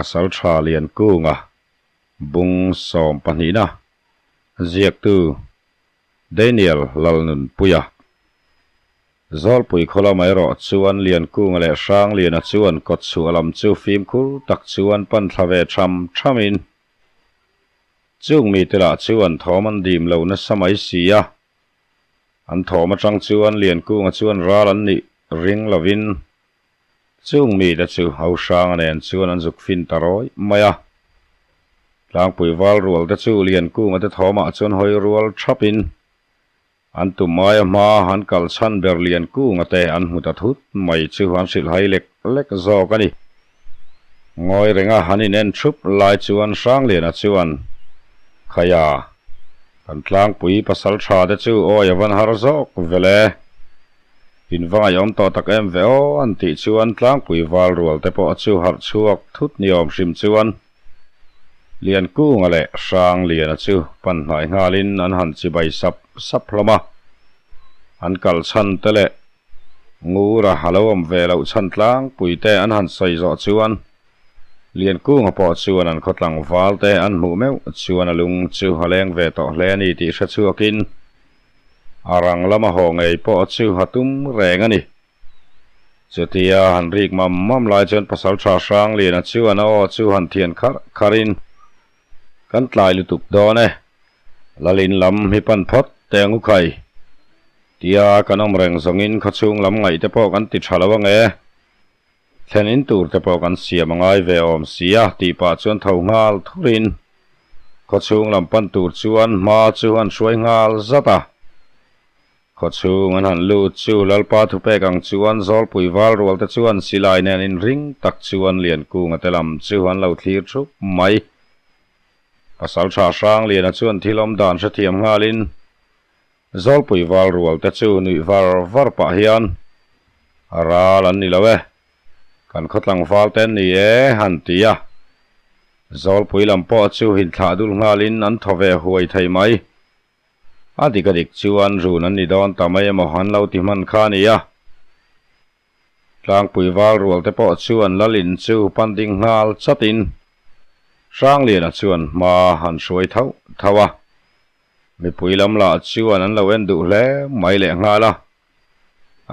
Pasaltha Liankunga bung sawm pahnihna ziaktu Daniel Lalnunpuia. Zawlpui khaw lamah erawh chuan Liankunga leh Hrangliana chuan kawtchhuah lam chu fimkhur tak chuan pan thla ve tham thamin chung mite lah chuan thawm an dim lo nasa mai si a. An thawm atang chuan Liankunga chuan ral an nih ring lovin Chung mite chu Hauhranga nen chuan an zuk fin ta rawi mai a. Tlangpui val rual te chu Liankunga te thawmah chuan hawi rual thapin an tum aia hma an kal chhan ber Liankunga te an hmu ta thut mai chu an hrilh hai lek lek zawk a ni. Ngawi renga han inen thup lai chuan Hrangliana chuan, Khaia, kan tlangpui pasal tha te chu awi a van har zawk vele. In va ngaihawm tawh tak em ve aw an tih chuan tlangpui val rual te pawh chu harh chhuak thut ni awm hrim chuan Liankunga leh Hrangliana chu pan hnai nghalin an han chibai sap sap hlawm a. An kal chhan te leh Ngura a lo awm ve loh chhan tlangpui te an han sawi zawh chuan Liankunga pawh chuan an khaw tlangval te an hmuh meuh chuan a lung chu a leng ve tawh hle a ni tih hre chhuakin A rang lama haw ngei pawh chu a tum reng a ni. Chutia han rik mam mam lai chuan Pasalṭha Hrangliana chuan a aw chu han thian kharh kharhin, Kan tlai lutuk dawn e, Lalin lam hi pan phawt teh ang u khai. Tia kan awm reng zawngin khawchhung lam ngaih te pawh kan ti ṭha lo ang e. Thlen in tur te pawh kan siam a ngai ve awm si a tih pah chuan tho nghal thurin khawchhung lam pan tur chuan hma chu an hruai nghal zat a. Khawchhung an han lut chu Lalpa thupek ang chuan Zawlpui val rual te chuan silai nen inring tak chuan Liankunga te lam chu an lo thlir thup mai. Pasaltha Hrangliana chuan thil awm dan hrethiam nghalin Zawlpui val rual te chu nuih var var pah hian, A ral an ni lo e, kan khaw tlangval te an ni e, han ti a. Zawlpui lam pawh chu hinthlah dul nghalin an thaw ve huai thei mai. A dik a dik chuan run an ni dawn ta mai emaw an lo ti hman kha a ni a. Tlangpui val rual te pawh chuan Lalin chu pan ding nghal chatin Hrangliana chuan hma han hruai thauh thauh a. Mipui lam lah chuan an lo en duh hle mai leh nghal a,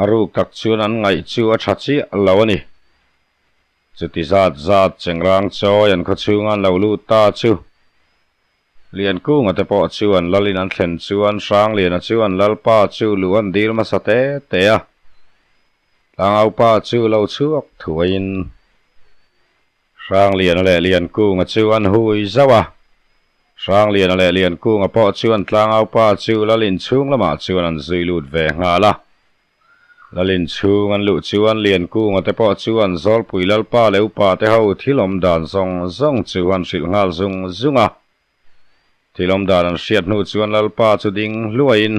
a ruk tak chuan an ngaih chu a tha chiah lo a ni. Chuti zat zat chengrang chawi an khawchhunga an lo lut ta chu Liankunga te pawh chuan Lalin an thlen chuan Hrangliana chuan Lalpa chu luh an dil hmasa te te a, Tlangaupa chu lo chhuak thuaiin Hrangliana leh Liankunga chu an hui zauh a, Hrangliana leh Liankunga pawh chuan Tlangaupa chu Lalin chhung lamah chuan an zui lut ve nghal a. Lalin chhung an luh chuan Liankunga te pawh chuan Zawlpui Lalpa leh upa te ho thil awm dan zawng zawng chu an hrilh nghal zung zung a. Thil awm dan an hriat hnu chuan Lalpa chu ding hluaiin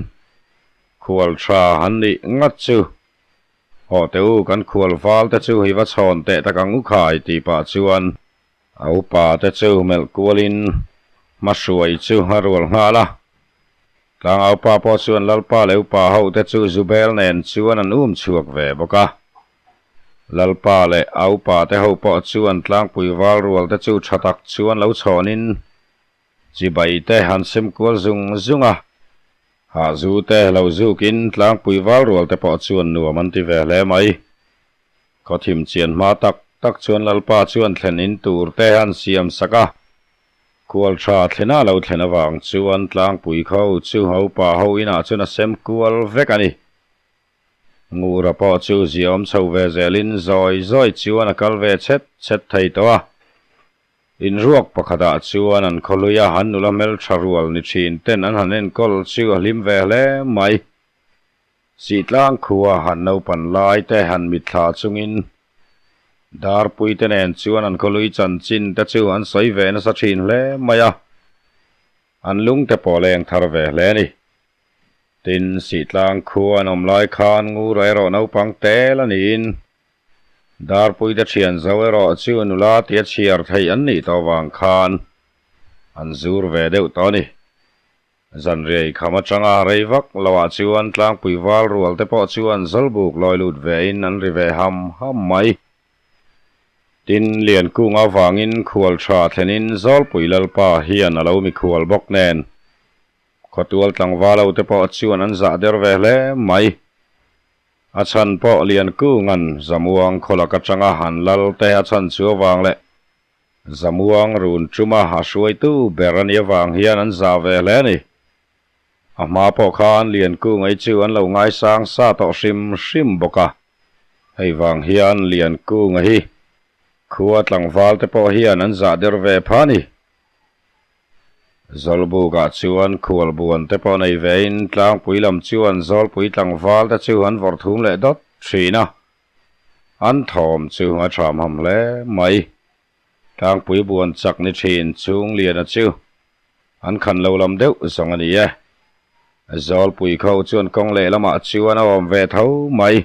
khual tha han nih ngat chu Haw teh u kan khual val te chu hi va chhawn teh tak ang u khai tih pah chuan a upa te chu melh kualin hmahruai chu a rual nghal a. Tlangaupa pawh chuan Lalpa leh upa ho te chu Zubel nen chuan an um chhuak ve bawk a. Lalpa leh a upa te ho pawh chuan tlangpui val rual te chu tha tak chuan lo chhawnin chibai te han sem kual zung zung a. Hahzu te lo zukin tlangpui val rual te pawh chuan nuam an ti ve hle mai. Khawthim chian hma tak tak chuan Lalpa chuan thlen in tur te an siam sak a. Kual tha thlena lo thlen avang chuan tlangpui kho chu hopa ho inah chuan a sem kual vek a ni. Ngura pawh chu ziaawm chho ve zelin zawi zawi chuan a kal ve chhet chhet thei tawh a. Inruak pakhatah chuan an khawlui a, an nula hmeltha rual ni thin ten an han enkawl chu a hlim ve hle mai. Sihtlang khua han naupan lai te han mitthla chungin Darpui te nen chuan an khawlui chanchin te chu an sawi ve nasa thin hle mai a, an lung te pawh leng thar ve hle a ni. Tin, Sihtlang khua an awm lai khan Ngura erawh naupang tel a niin Darpui te thian zo erawh chu nula tia chhiar theih an nih tawh vang khan an zur ve deuh tawh a ni. Zanriai kham atanga rei vak loah chuan tlangpui val rual te pawh chuan zawlbuk lawi lut vein an ri ve ham ham mai. Tin, Liankunga avangin khual tha thlenin Zawlpui Lalpa hian a lo mikhual bawk nen, Khawtual tlangval ho te pawh chuan an zah der ve hle mai. A chhan pawh Liankunga'n Zamuang khawlak atanga han lal te a chhan chu avang leh Zamuang run tuma a hruaitu ber a nih avang hian an zah ve hle a ni. A hma pawh khan Liankunga hi chu an lo ngaisang sa tawh hrim hrim bawk a. Hei vang hian Liankunga hi khua tlangval te pawh hian an zah der ve pha a ni. Zawlbukah chuan khualbuan te pawh nei vein tlangpui lam chuan Zawlpui tlangval te chu an vawrh thum leh dawt thin a, an thawm chu a tham ham hle mai. Tlangpui buan chak ni thin Chungliana chu an khan lo lam deuh zawng a ni e. Zawlpui kho chuan kawng lehlamah chuan a awm ve tho mai.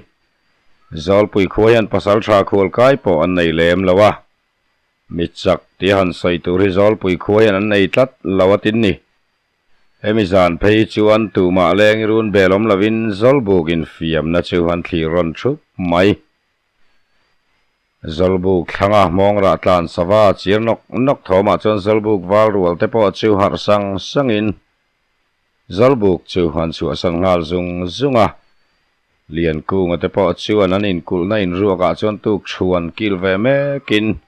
Zawlpui khua hian pasaltha khualkai pawh an nei lem lo a. Mi chak tia han sawi tur hi Zawlpui khua hian an nei tlat lo a tin ni. Hemi zan phei chuan tumah leng i run bel awm lovin Zawlbuk infiamna chu an thlir rawn thup mai. Zawlbuk thlanga hmawngrah tlan sava chir nawk nawk thawmah chuan Zawlbuk val rual te pawh chu harh sang sangin Zawlbuk chu an chhuahsan nghal zung zung a. Liankunga te pawh chuan an inkulhna inruakah chuan tuk chhuan kil ve mekin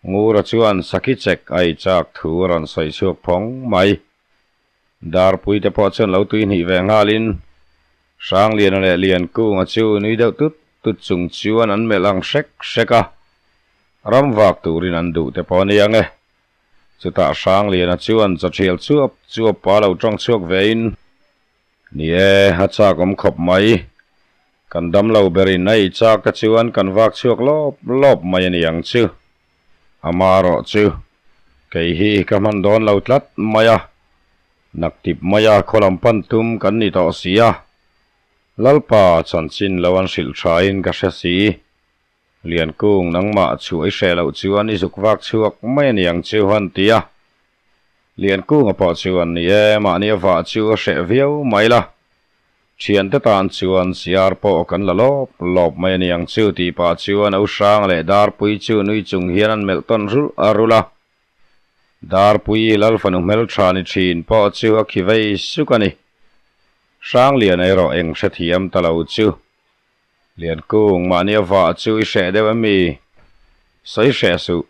Ngura chuan sakhi chek a ei chak thu a rawn sawi chhuak phawng mai. Darpui te pawh chuan lo tui hnih ve nghalin Hrangliana leh Liankunga chu nui deuh tut tut chung chuan an melh ang hrek hrek a, ram vak turin an duh te pawh a ni ang e. Chutah Hrangliana chuan chawṭhial chuap chuap pa lo ṭawng chhuak vein, Ni e, a chak awm khawp mai. Kan dam lo berin a ei chak te chuan kan vak chhuak lawp lawp mai a ni ang chu. Amarawh chu, kei hi ka hman dawn lo tlat mai a. Naktip maia khaw lam pan tum kan ni tawh si a. Lalpa chanchin lo an hrilh thain ka hre si. Liankung nangmah chhuah i hreh loh chuan i zuk vak chhuak mai a ni ang chu an ti a. Liankunga pawh chuan ni e, mahni a vah chu a hreh viau mai la. Thiante tan chuan siar pawh kan la lawp lawp mai a ni ang chu tih pah chuan a u hrang leh Darpui chu nui chung hian an melh tawn rulh a rulh a. Darpui Lalfanu hmeltha ni thin pawh chu a khi vei suk a ni. Hrangliana erawh eng hrethiam ta lo chu. Liankung, mahni a vah chu i hreh deuh em mi? Sawi hreh suh.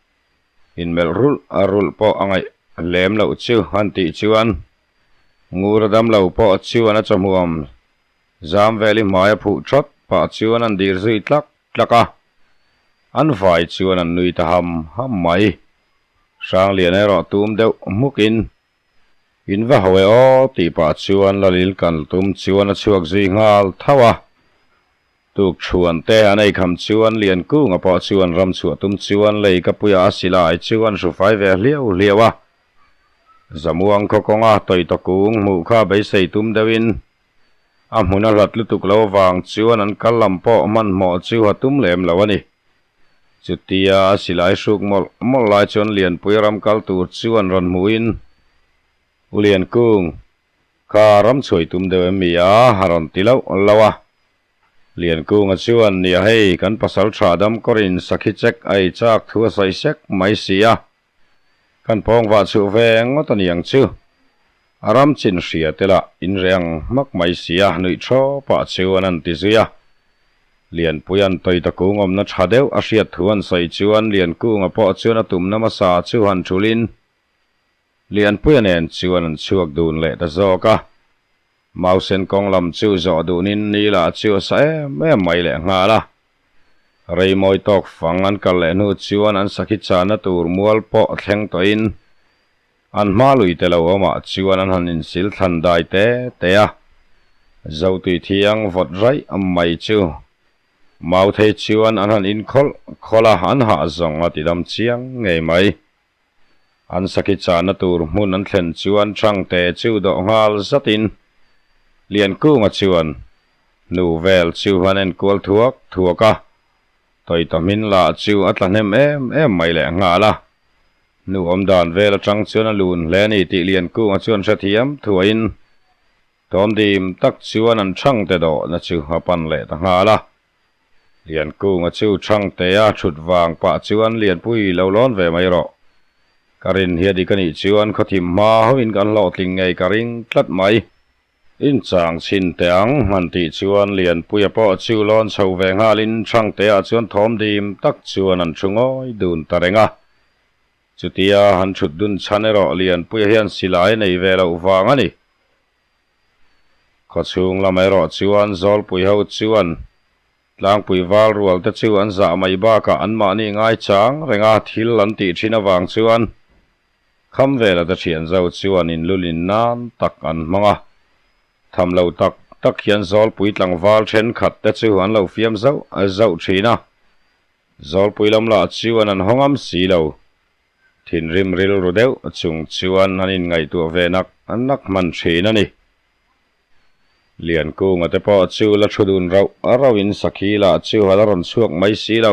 Inmelh rulh a rulh pawh a ngaih lem loh chu an tih chuan Ngura damlo pawh chuan a chawhmuam zam vel i hmai a phuh thawt pah chuan an dir zui tlak tlak a, an vai chuan an nui ta ham ham mai. Hranglian erawh tum deuh hmukin In va ho e aw tih pah chuan Lalil kal tum chuan a chhuak zui nghal tho a. Tuk chhuan te an ei kham chuan Liankunga pawh chuan ram chhuah tum chuan lei ka puia a silai chu an hru fai ve hliau hliau a. Zamuang khaw kawnga tawita kung hmuh kha beisei tum deuhin a hmun a hlat lutuk lo avang chuan an kal lam pawh hmanhmawh chu a tum lem lo a ni. Chutia a silai hruk mawlh mawlh lai chuan Lianpui ram kal tur chuan rawn hmuhin U Liankung, Kha ram chhuai tum deuh em mi a? a rawn ti loh loh a. Liankunga chuan, Nia hei, kan pasal tha dam kawrin sakhi chek a ei chak thu a sawi sek mai si a. Kan pawng vah chhuh ve ngawt a ni ang chu. A ram chin hria te lah in reh ang hmak mai si a, nuih thawpah chuan an ti zui a. Lianpuia'n tawita kung awmna tha deuh a hriat thu an sawi chuan Liankunga pawh chuan a tumna hmasa chu han thulin, Lianpuia nen chuan an chhuak dun leh ta zawk a. Mausen kawng lam chu zawh dunin ni lah chu a sa em em mai leh nghal a. Rei mawi tawk fang an kal leh hnu chuan an sakhi chahna tur mual pawh thleng tawhin an hma lui te lo awmah chuan an han insil thlan dai te te a. Zotui thiang vawt raih mai chu Mauthei chuan an han inkhawlh khawlh a, an hah zawng a ti dam chiang ngei mai. An sakhi chahna tur hmun an thlen chuan Chhangte chu dawh nghal zatin Liankunga chuan hnu vel chu an enkual thuak thuak a, Tawita hmin lah chu a tla hnem em em mai leh nghal a. Hnu awm dan vel atang chuan a lun hle a ni tih Liankunga chuan hrethiam thuahin tawmdim tak chuan an Chhangte dawhna chu a pan leh ta nghal a. Liankunga chu Thangtea thut vang pah chuan Lianpui lo lawn ve mai rawh. Ka rin hi a dik a nih chuan khawthim hma hoin kan hlawhtling ngei ka ring tlat mai. Inchang chhin teh ang han tih chuan Lianpuia pawh chu lawn chho ve nghalin Thangtea chuan thawm dim tak chuan an thu ngawi dun ta reng a. Chutia han thut dun chhan erawh Lianpuia hian silai nei ve loh vang a ni. Khawchhung lam erawh chuan Zawlpui ho chuan Tlangpui val rual te chu an zah mai bakah anmahni ngaichang renga thil an tih thin avang chuan kham vela te thian zo chuan inlulin nan tak an hmang a. Tham lo tak tak hian Zawlpui tlangval thenkhat te chu an lo fiam zauh zauh thin a. Zawlpui lam lah chuan an hawng am si lo. Thinrim rilru deuh chung chuan an inngaihtuah ve nak nak hman thin a ni. Liankunga te pawh chu la thu dun rauh rauhin Sakhi lah chu a la rawn chhuak mai si lo.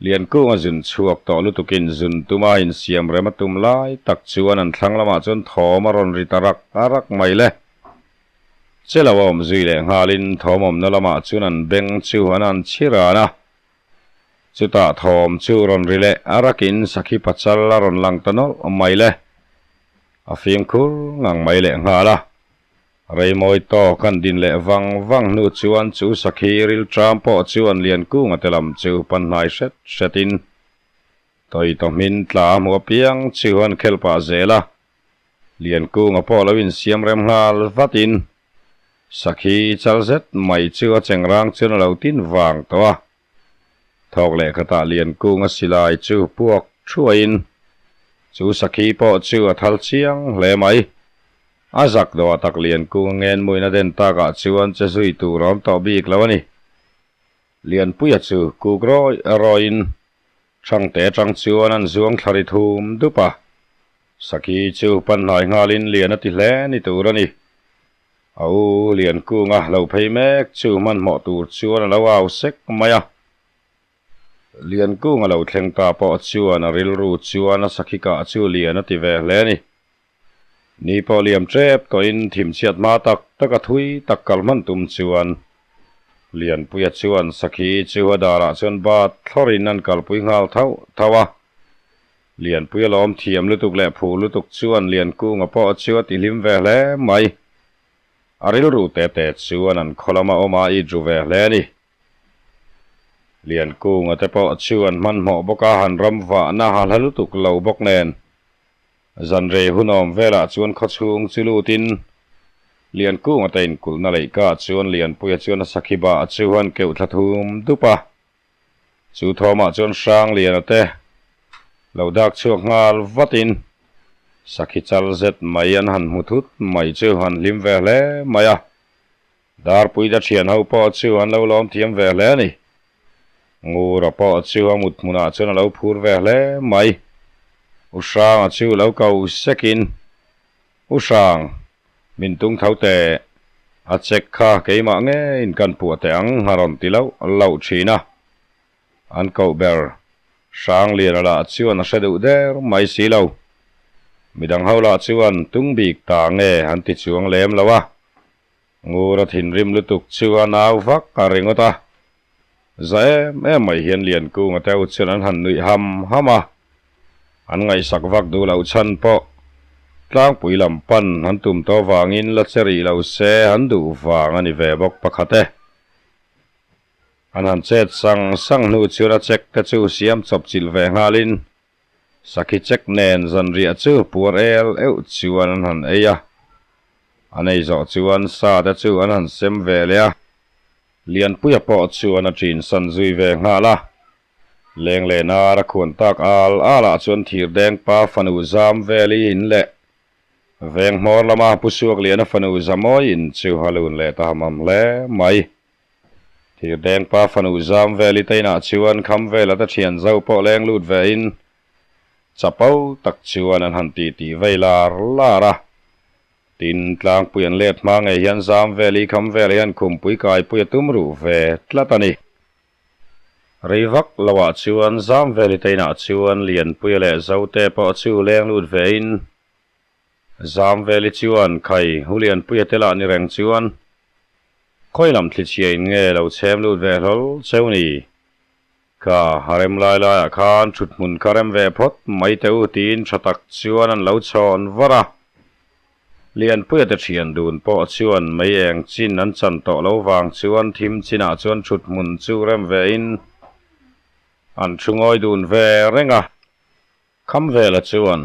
Liankunga zun chhuak tawh lutukin zun tuma insiam rem a tum lai tak chuan an thlang lamah chuan thawm a rawn ri ta rak rak mai le. Che lo a awm zui leh nghalin thawm awmna lamah chuan an beng chu an han chhi ran a. Chutah thawm chu rawn ri leh a rakin Sakhi pachal a rawn lang ta nawlh mai le. A fimkhur ngang mai leh nghal a. Reimawi tawk an din leh vang vang hnu chuan chu Sakhi rilṭam pawh chuan Liankunga te lam chu pan hnai hret hretin Tawitawhmin tla a hmu apiang chu an khel pah zel a. Liankunga pawh lo insiam rem nghal vatin Sakhi chal zet mai chu a chengrang chuan a lo tin vang tawh a. Thawk leh khatah Liankunga silai chu puak thuaiin chu sakhi pawh chu a thal chiang hle mai. A zak dawh tak Liankunga ngenmuina den takah chuan che zui tur a awm tawh bik lo a ni. Lianpuia chu kuk rawi rawiin Thangte atang chuan an zuang thla ri thum dup a. Sakhi chu panhnai nghalin lian a ti hle ni tur a ni. A u Liankunga lo phei mek chu hmanhmawh tur chuan a lo au sek mai a. Liankunga lo thleng ta pawh chuan a rilru chuan a sakhi kah chu lian a ti ve hle a ni. Ni pawh liam tep tawhin thimchhiat hma tak tak a thui tak kal hman tum chuan Lianpuia chuan sakhi chu a darah chuan bat thlawrin an kalpui nghal thauh thauh a. Lianpuia lawm thiam lutuk leh phu lutuk chuan Liankunga pawh chu a tihlim ve hle mai. A rilru te te chuan an khaw lama awm a i ju ve hle a ni. Liankunga te pawh chu an hmanhmawh bawk a, han ram vahna a hla lutuk lo bawk nen. Zanrei hunawm velah chuan khawchhung chu lutin Liankunga te inkulhna leihka chuan Lianpuia chuan a sakhi bah chu an keuh thla thum dup a. Chu thawmah chuan Hrangliana te lo dak chhuak nghal vatin sakhi chal zet mai an han hmu thut mai chu an hlim ve hle mai a. Darpuita thian ho pawh chu an lo lawm thiam ve hle a ni. Ngura pawh chu a mut hmunah chuan a lo phur ve hle mai. U Hranga chu lo ko sekin, U Hrang, min tung tho teh, a check kha keimah ngeiin kan puah teh ang a rawn ti loh loh thin a. An koh ber Hrangliana lah chuan a hre duh der mai si lo. Midang ho lah chuan tung bik ta nge an ti chuang lem lo a. Ngura thinrim lutuk chu a nau vak a ringawt a. Za em em mai hian Liankunga te u chuan an han nuih ham ham a, an ngaihsak vak duh loh chhan pawh tlangpui lam pan an tum tawh vangin la che rih lo se an duh vang a ni ve bawk pakhat e. An han chet sang sang hnu chuan a check te chu siam chawp chilh ve nghalin Sakhi check nen zanriah chu puar el euh chuan an han ei a, an ei zawh chuan sa te chu an han sem ve leh a. Lianpuia pawh chuan a ṭin san zui ve nghal a. Leng leh nar a khuan tak al al ah chuan thirdeng pa fanu zam vel i in leh veng hmawr lama Pu Suakliana fanu Zamawi in chu a lun leh ta hamam hle mai. Thirdeng pa fanu zam vel i te inah chuan kham vel ata ṭhian zo pawh leng lut ve in chapo tak chuan an han titi vei lar lar a. Tin, tlangpui an let hma ngei hian zam vel i kham vel hian khumpui kaipui a tum ruh ve tlat a ni. Rei vak loah chuan zam vel i te inah chuan Lianpuia leh Zote pawh chu leng lut ve in zam vel i chuan khai hu Lianpuia te lah ni reng chuan. Khawi lam thlichhia in nge lo chhem lut ve hlawl cheu ni? Ka ha rem lai laiah khan thut hmun kha rem ve phawt mai teh u tiin tha tak chuan an lo chhawn var a. Lianpuia te thian dun pawh chuan mei eng chin an chan tawh lo vang chuan thim chinah chuan thut hmun chu rem ve in an thu ngawi dun ve reng a. Khamvela chuan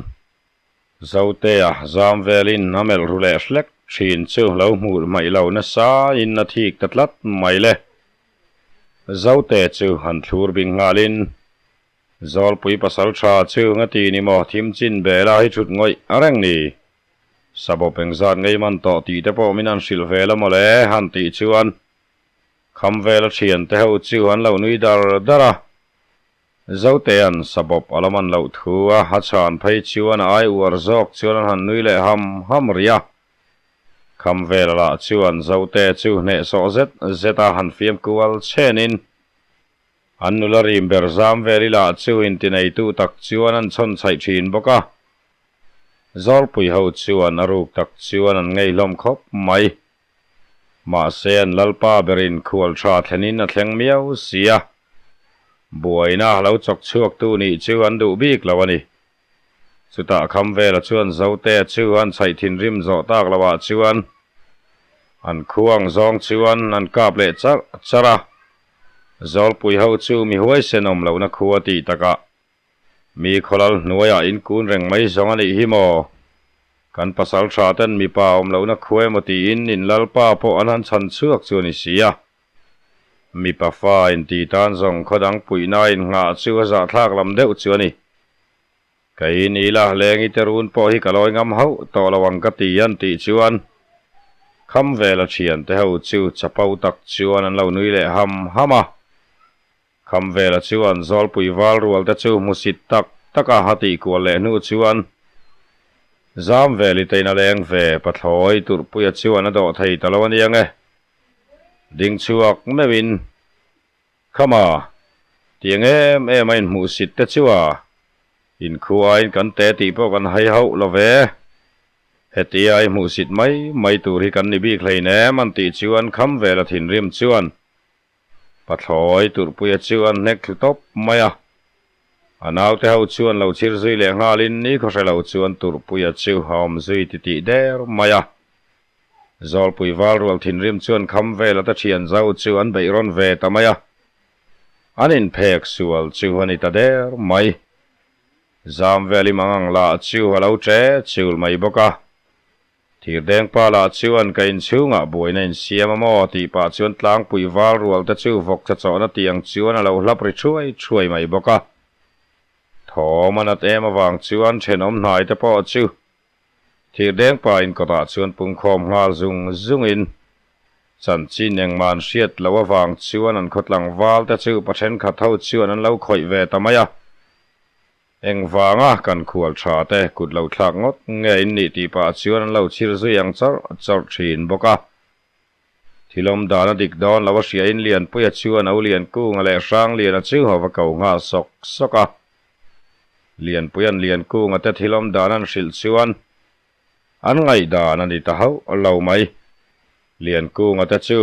Zotea zam velin a melh ru leh hlek thin chu lo hmuh hmaih lo nasa in a thik ta tlat mai le. Zote chu han thlur bing nghalin Zawlpui pasal tha chu nga ti ni maw thim chin bela hi thut ngawih a reng ni. Sabawp engzat ngei man tawh tih te pawh min han hrilh ve la mawle han tih chuan kham vela thiante ho chu an lo nui dar dar a. Zotea'n sabawp a la man loh thu a a chhan phei chuan a ai uar zawk chuan an han nui leh ham ham rih a. Kham vela lah chuan Zote chu hnehsawh zet zet a han fiam kual chenin an nula rim ber zam vel i lah chu intineitu tak chuan an chhawn chhaih thin bawk a. Zawlpui ho chuan a ruk tak chuan an ngei hlawm khawp mai. Mahse an lalpa berin khual tha thlenin a thleng miau si a, buaina lo chawk chhuaktu nih chu an duh bik lo a ni. Chutah Khamvela chuan Zotea chu an chhaih thinrim zawh tak lohah chuan an khuang zawng chuan an kap leh charh charh a, Zawlpui ho chu mi huaisen awm lohna khua tih takah Mi khawlal hnuaiah in kun reng mai zawng a nih hi maw? Kan pasal tha ten mipa awm lohna khu emaw tiin in lalpa pawh an han chhan chhuak chu a ni si a. Mipa fa inti tan zawng khaw dang puihna in nghah chu a zahthlak lam deuh chu a ni. Kei ni la lengi te run pawh hi ka lawi ngam hauh tawh lo ang ka ti an tih chuan kham vela thiante ho chu chapo tak chuan an lo nui leh ham ham a. Khamvela chuan Zawlpui val rual te chu hmusit tak tak a a tih kual leh hnu chuan Zamveli tein a leng ve pathlawi Turhpuia chuan a dawh thei ta lo a nia nge. Ding chhuak meuhin Khama tiang em em a inhmuhsit te chu a inkhuain kan te tih pawh kan hai hauh lo ve. Hetia i hmuhsit mai mai tur hi kan ni bik hleinem an tih chuan Khamvela thinrim chuan Pathlawi Turhpuia chu an hnek thlu tawp mai a, a naute ho chuan lo chhir zui leh nghalin ni khaw hre lo chuan Turhpuia chu a awm zui titih der mai a. Zawlpui Valrual thinrim chuan kham vel ata thian zau chu an beih rawn ve ta mai a, an inphek sual chu a ni ta der mai. Zam vel i mangang lah chu a lo che chul mai bawk a. Thirdeng pa lah chuan ka inchhungah buaina insiam a maw tih pah chuan tlangpui val rual te chu vawk cha chawhna tiang chuan a lo hlap ri thuai thuai mai bawk a. Thawm a nat em avang chuan thenawm hnai te pawh chu Thirdeng pa inkawtah chuan pungkhawm nghal zung zungin chanchin engmah an hriat loh avang chuan an khawtlangval te chu pa thenkhat ho chuan an lo khawih ve ta mai a. Engvanga kan khual tha te kut lo thlak ngawt nge in nih tih pah chuan an lo chhir zui ang chawrh chawrh thin bawk a. Thilawm dan a dik dawn lo a hria in Lianpuia chuan O Liankunga leh Hrangliana chu ho va ko nghal sawk sawk a. Lianpuia'n Liankunga te thilawm dan an hrilh chuan an ngaihdan a ni ta hauh lo mai. Liankunga te chu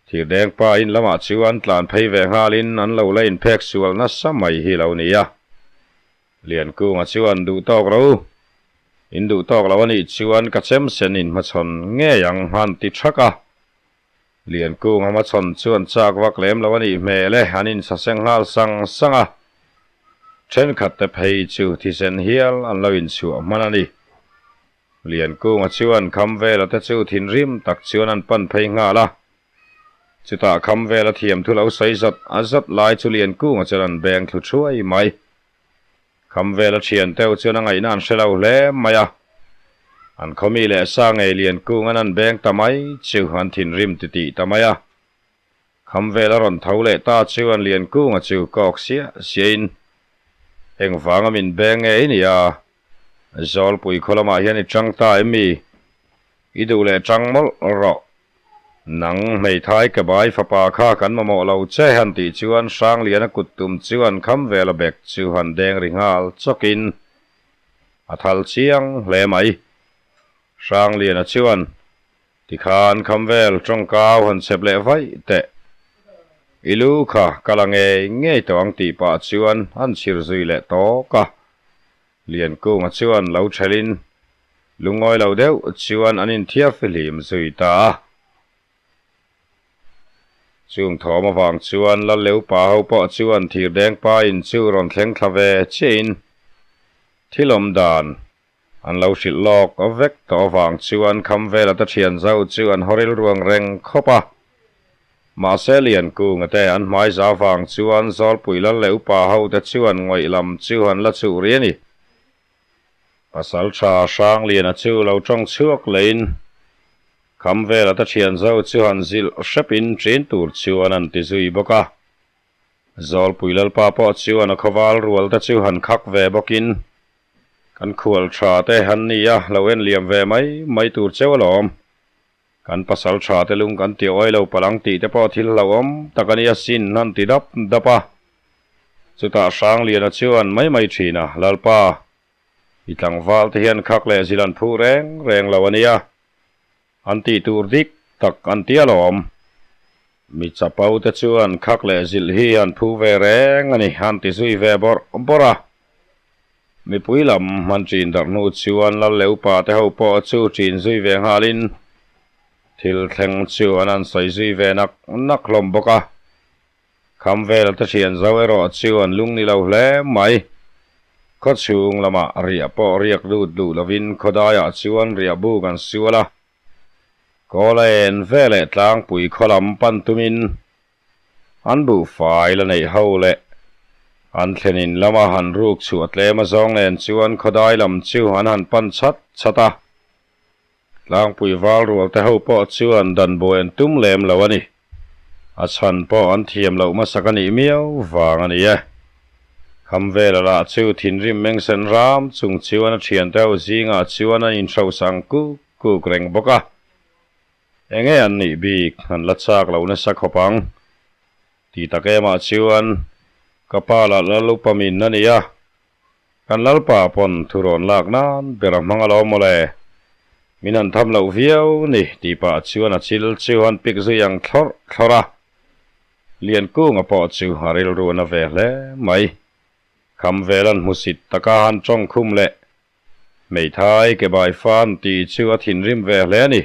Thirdeng pa in lamah chuan tlan phei ve nghalin an lo la inphek sual nasa mai hi lo ni a. Liankunga chuan duh tawk ro u. In duh tawk lo a nih chuan ka chem sen in hmachhawn ngei ang han ti thak a. Liankunga hmachhawn chuan chak vak lem lo a nih hmel e, an insaseng nghal sang sang a. Thenkhat te phei chu thisen hial an lo inchhuah hman a ni. Liankunga chuan Khamvela te chu thinrim tak chuan an pan phei nghal a. Chutah Khamvela thiam thu lo sawi zat a zat lai chu Liankunga chuan an beng thlu thuai mai. Khamvela thian teuh chuan a ngaihna an hre lo hle mai a. An khawmi leh sa ngei Liankunga'n an beng ta mai chu an thinrim titih ta mai a. Khamvela rawn tho leh ta chuan Liankunga chu kawk siah siahin, Engvanga min beng nge i nia? Zawlpui khaw lamah hian i chang ta em mi? I duh leh chang mawlh rawh. Nang hmeithai ke bai fapa kha kan mamawh lo che han tih chuan Hrangliana kut tum chuan Khamvela bek chu han deng ri nghal chawkin a thal chiang hle mai. Hrangliana chuan. Tikhan kham vel tawngkau han chep leh vaih teh. I lu kha ka la ngei ngei tawh ang tih pah chuan an chhir zui leh tawk a. Liankunga chuan lo thelhin lungawi lo deuh chuan an inthiar fihlim zui ta a. Chung thawm avang chuan Lalleupa ho pawh chuan thirdeng pa in chu rawn thleng thla ve chiahin thil awm dan An lo hrilh lawk vek tawh avang chuan kham vela ta thian zau chu an haw rilru ang reng khawp a. Mahse Liankunga te an hmai za avang chuan Zawlpui lal leh upa ho te chuan ngawih lam chu an la chuh rih a ni. Pasaltha Hrangliana chu lo tawng chhuak leiin kham vela ta thian zau chu han zilh hrepin ṭin tur chuan an ti zui bawk a. Zawlpui Lalpa pawh chuan a khawval rual te chu han khak ve bawkin, Kan khual tha te han ni a, lo en liam ve mai mai tur cheu alawm. Kan pasal tha te lung kan ti awi lo palh ang tih te pawh thil hlauhawm tak a nia sin han ti dap dap a. Chutah Hrangliana chuan mai mai thin a, Lalpa, i tlangval te hian khak leh zil an phuh reng reng lo a nia. An tih tur dik tak an ti alawm. Mi chapo te chuan khak leh zilh hi an phu ve reng a ni, an ti zui ve bawrh bawrh a. Mipui lam an ṭin darh hnu chuan Lal leh upa te ho pawh chu ṭin zui ve nghalin thil thleng chu an han sawi zui ve nak nak hlawm bawk a. Kham vel te thian zo erawh chu an lung ni lo hle mai. Khaw chhung lamah riah pawh riak lut duh lovin khawdaiah chuan riah buk an sual a. Kawl a en ve leh tlangpui khaw lam pan tumin an buhfai la neih ho leh an thlen in lama han ruk chhuah tlem azawng nen chuan khawdai lam chu an han pan chat chat a. Tlangpui val rual te ho pawh chuan dan buai an tum lem lo a ni. A chhan pawh an thiam loh hmasak a nih miau vang a ni e. Kham vela lah chu thinrim mengsen ram chung chuan a thiante ho zingah chuan an inhrosa ang kuk kuk reng bawk a. Enge an nih bik an la chak lo nasa khawp ang. Ti tak emah chuan ka pa lah Lalupa min a ni a. Kan Lalpa pawn thurawn lak nan ber a hmang alawm mawle. Min han tham loh viau ni tih pah chuan a chil chu han pik zui ang thlawrh thlawrh a. Liankunga pawh chu a rilru na ve hle mai. Kham vel an hmusit taka han tawng khum leh hmeithai ke bai fan tih chu a thinrim ve hle a ni.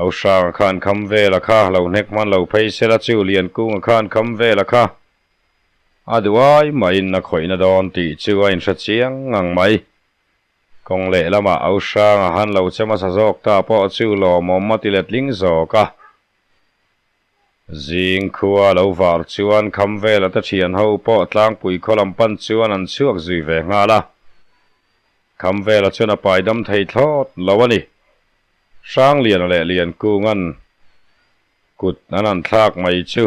Auhranga khan kham vela kha lo hnek hman lo phei sela chu Liankunga khan kham vela kha A duai maiin a khawihna dawn tih chu a inhre chiang ngang mai. Kawng lehlamah au hrang a han lo che hmasa zawk ta pawh chu lawmawm a ti letling zawk a. Zing khua lo var chuan kham vela te thian ho pawh tlangpui khaw lam pan chuan an chhuak zui ve nghal a. Kham vela chuan a pai dam thei thlawt lo a ni. Hrangliana leh Liankunga'n kut an han thlak mai chu.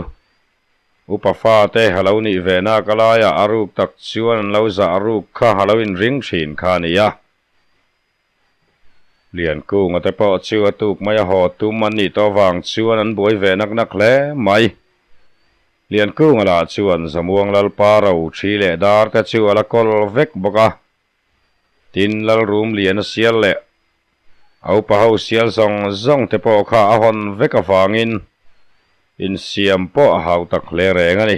Upa fate a lo nih ve nak a laiah a ruk tak chuan an lo zah ruk kha a lo inring thin kha a ni a. Liankunga te pawh chu a tuk mai a haw tum an nih tawh vang chuan an buai ve nak nak hle mai. Liankunga lah chuan Zamuang Lalpa ro thi leh dar te chu a la kawl vek bawk a. Tin, Lalrum lian a sial leh a upa ho sial zawng zawng te pawh kha a hawn vek avangin insiam pawh a hau tak hle reng a ni.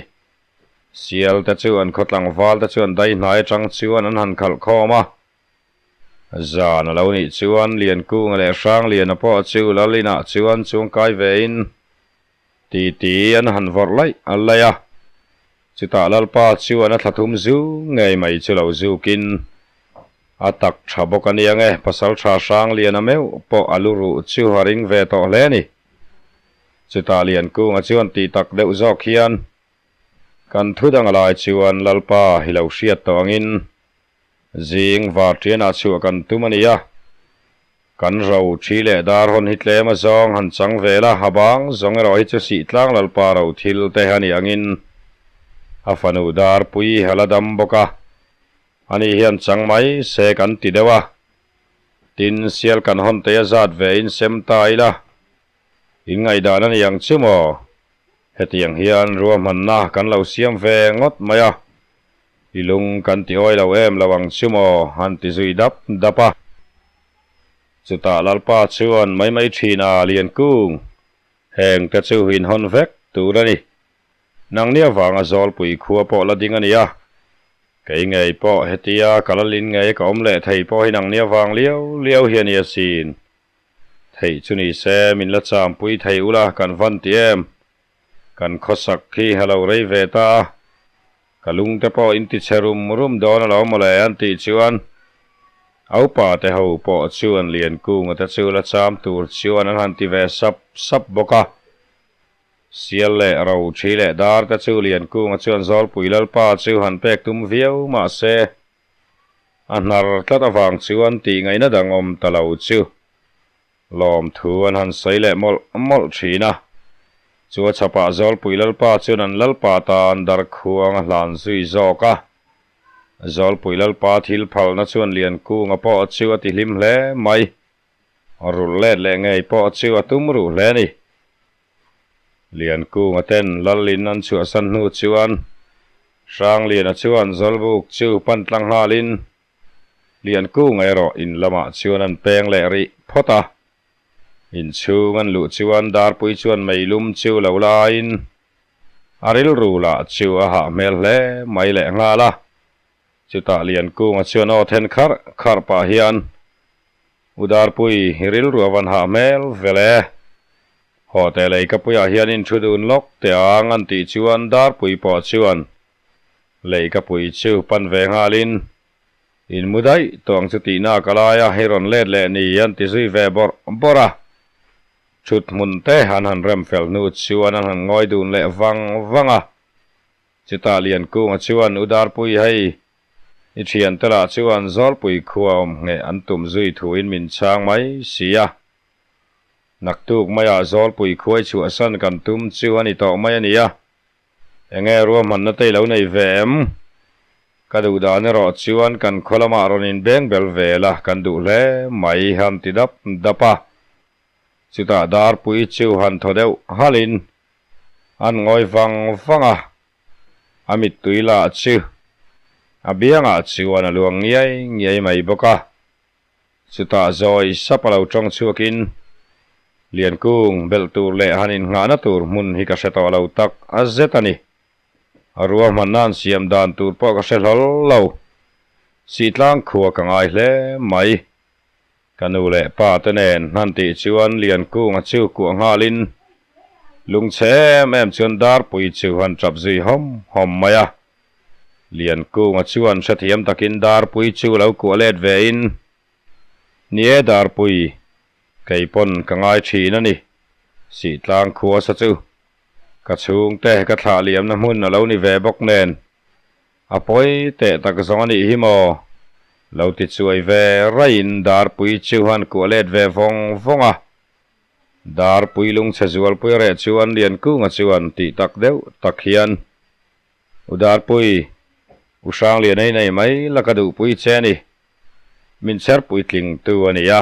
Sial te chu an khaw tlangval te chuan dai hnai atang chuan an han khalh khawm a. Zan a lo nih chuan Liankunga leh Hrangliana pawh chu Lal inah chuan chuangkai vein Titi an han vawrh laih a laih a, chutah Lalpa chuan a thla thum zu ngei mai chu lo zukin a tak tha bawk a nia nge, Pasaltha Hrangliana meuh pawh a lu ruh chu a ring ve tawh hle a ni. Chutah Liankunga chuan tih tak deuh zawk hian, Kan thu dang a lai chuan Lalpa hi lo hriat tawh angin Zing varṭianah chhuah kan tum a ni a, kan ro ṭhi leh dar hawn hi tlem a zawng han chang vel a, a bang zawng erawh hi chu Sihtlang Lalpa ro thil te a nih angin a fanu Darpui a la dam bawk a, ani hian chang mai se kan ti deuh a, tin sial kan hawn te a zat ve in sem ta ila, in ngaihdan a ni ang chu maw? Hetiang hian ruahmanna kan lo siam ve ngawt mai a, I lung kan ti awi lo em lo ang chu maw? han ti zui dap dap a. Chutah Lalpa chuan mai mai thin a, Liankung, heng te chu inhawn vek tur a ni. Nangni avanga Zawlpui khua pawh la ding a ni a, kei ngei pawh hetia ka la lin ngei ka awm leh thei pawh hi nangni avang liau liau hi a ni asin. Theih chu ni se min la champui thei ula kan van ti em? Kan khawsak khi a lo rei ve ta a, ka lung te pawh in ti chhe rum rum dawn alawm mawle an tih chuan a upa te ho pawh chuan Liankunga te chu la cham tur chuan an han ti ve sap sap bawk a. Sial leh ro thi leh dar te chu Liankunga chuan Zawlpui Lalpa chu han pek tum viau mah se, a hnar tlat avang chuan tih ngaihna dang awm ta lo chu lawmthu an han sawi leh mawlh mawlh thin a. Chu a chhapah Zawlpui Lalpa chuan an Lalpa tan darkhuang a hlan zui zawk a. Zawlpui Lalpa thil phalna chuan Liankunga pawh chu a ti hlim hle mai. Rulh let leh ngei pawh chu a tum ruh hle a ni. Liankunga ten Lalin an chhuahsan hnu chuan Hrangliana chuan Zawlbuk chu pan tlang nghalin Liankunga erawh in lamah chuan an peng leh rih phawt a. Inchhung an luh chuan Darpui chuan meilum chu lo laiin a rilru lah chu a hah hmel hle mai leh nghal a. Chutah Liankunga chuan aw then kharh kharh pah hian, U Darpui, i rilru a van hah hmel vel e. Haw teh lei ka puiah hian in thu dun lawk teh ang an tih chuan Darpui pawh chuan lei ka pui chu pan ve nghalin, In mu daih tawh ang chu tihna ka lai a, i rawn let leh ni an ti zui ve bawrh bawrh a. Thut hmun te an han rem fel hnu chuan an han ngawi dun leh vang vang a. Chutah Liankunga chuan U Darpui hei, i thiante lah chuan Zawlpui khua awm ngheh an tum zui thuin min chhang mai si a. Naktuk maiah Zawlpui khuai chhuahsan kan tum chu a ni tawh mai a nia. Enge ruahmanna te i lo nei ve em? Ka duh dan erawh chuan kan khaw lamah rawn inbeng bel ve la kan duh hle mai han ti dap dap a. Chutah Darpui chu han thaw deuh halhin An ngawi vang vang a, a mittui lah chu a biangah chuan a luang ngiai ngiai mai bawk a. Chutah zawi sap a lo tawng chhuakin, Liankung, belh tur leh han innghahna tur hmun hi ka hre tawh lo tak a zet a ni. A ruahmanna an siam dan tur pawh ka hre hlawl lo. Sihtlang khua ka ngai hle mai. Ka nu leh pa te nen hman tih chuan Liankunga chu kuah nghalin lungchhe em em chuan Darpui chu han tap zui hawm hawm mai a. Liankunga chuan hrethiam takin Darpui chu lo kuah let vein, Ni e Darpui, kei pawn ka ngai thin a ni, Sihtlang khua sa chu ka chhungte ka thlah liamna hmun a lo ni ve bawk nen A pawi teh tak zawng a nih hi maw? Lo ti chuai ve raiin Darpui chu han kuah let ve vawng vawng a. Darpui lungchhe zualpui reh chuan Liankunga chuan tih tak deuh tak hian, U Darpui, U Hrangliana i nei mai la ka duhpui che a ni. Min cherpui tlingtu a ni a.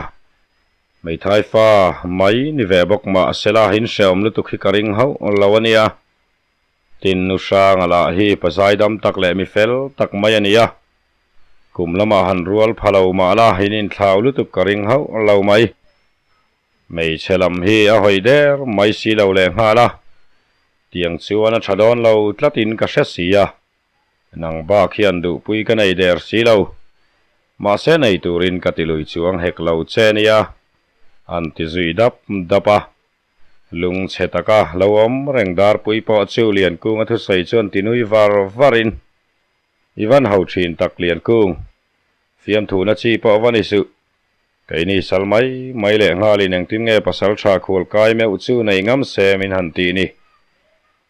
Hmeithai fa mai ni ve bawk mah sela in hrehawm lutuk hi ka ring hauh lo a nia. Tin, nu hranga lah hi pa zaidam tak leh mi fel tak mai a ni a, kum lamah han rual pha lo mah la in inthlau lutuk ka ring hauh lo mai. Hmeichhe lam hi a hawi der mai si lo leh nghal a, tiang chuan a tha dawn lo tlatin ka hre si a, nang bak hian duhpui ka nei der si lo. Mahse nei turin ka ti lui chuang hek lo che nia, an ti zui dap dap a. Lungchhe taka lo awm reng Darpui pawh chu Liankunga thusawi chuan ti nui var varin, I van ho thin tak Liankung, fiamthuhna chi pawh va ni suh. Keini sal mai mai leh nghalin engtin nge pasal tha khual kai meuh chu nei ngam se min han tih ni.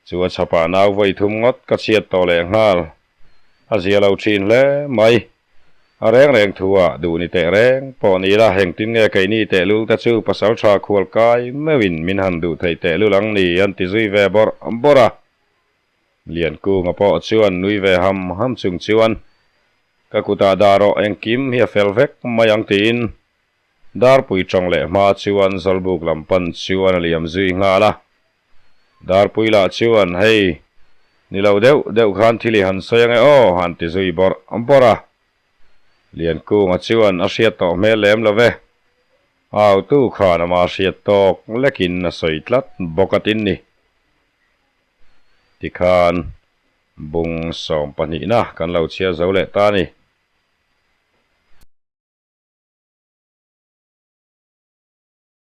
Chu a chhapah nau vawi thum ngawt ka chhiat tawh leh nghal. A zia lo thin hle mai. A reng reng thu ah duh ni teh reng pawh ni ila engtin nge keini tehlul te chu pasal tha khual kai meuhin min han duh theih tehlul ang ni an ti zui ve bawrh bawrh a. Liankunga pawh chuan nui ve ham ham chung chuan ka kutah dah rawh engkim hi a fel vek mai ang tiin Darpui tawng leh hma chuan Zawlbuk lam pan chuan a liam zui nghal a. Darpui lah chuan, Hei, ni lo deuh deuh khan thil i han sawi ange aw, han ti zui bawrh bawrh a. Liankunga chuan a hriat tawh hmel lem lo ve. Autu khan ama hriat tawk lekin a sawi tlat bawk a tin ni. Tikhan bung sawmpahnihna kan lo chhiar zo leh ta a ni.